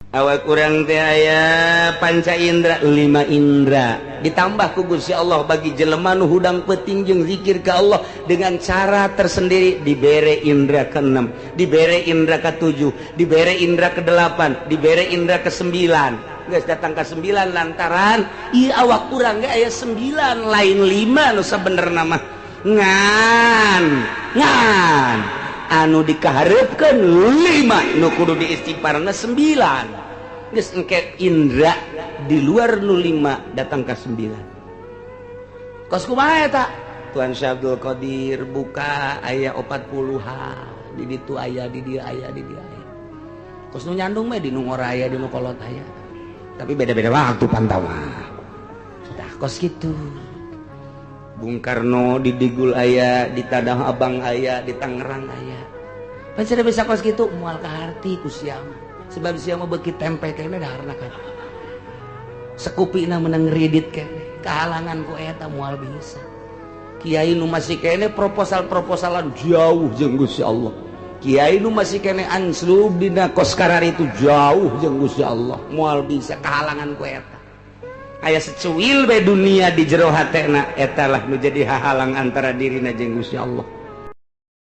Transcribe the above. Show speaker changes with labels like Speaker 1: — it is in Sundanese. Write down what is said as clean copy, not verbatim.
Speaker 1: Awak urang teh aya panca indra, lima indra, ditambah ku Gusti Allah bagi jelema nu hudang peuting jeung zikir ke Allah dengan cara tersendiri, dibere indra ke-6, dibere indra ke-7, dibere indra ke-8, dibere indra ke-9. Geus datang ke 9 lantaran ieu awak urang ge aya 9, lain 5 nu sabenerna mah. Ngan ngan anu dikaharepkeun 5, nu kudu diistighfarna 9. Geus engke indra di luar nu 5 datang ke 9. Kos kumaha eta? Tuan Syekh Abdul Qadir buka aya 40-an, di ditu aya, di dieu aya, di dieu aya. Kos nu nyandung mah di nu ngora aya, di nu kolot aya. Tapi beda-beda waktu pantauan. Tah, kos kitu. Bung Karno di Digul aya, di Tanah Abang aya, di Tangerang aya. Pan bisa kos kitu moal kaharti ku sia mah. Sebab sia mah beuki tempe kene daharna kan. Sekupina menang kredit kene. Kehalangan ku eta moal bisa. Kiai nu masih kene proposal-proposalan jauh jeung Gusti Allah. Kiai nu masih kene anslub dina kos itu jauh jeung Gusti Allah. Moal bisa, kehalangan ku eta. Aya secuil be dunia di jero hatena, eta lah nu jadi hahalang antara dirina jeung Gusti Allah.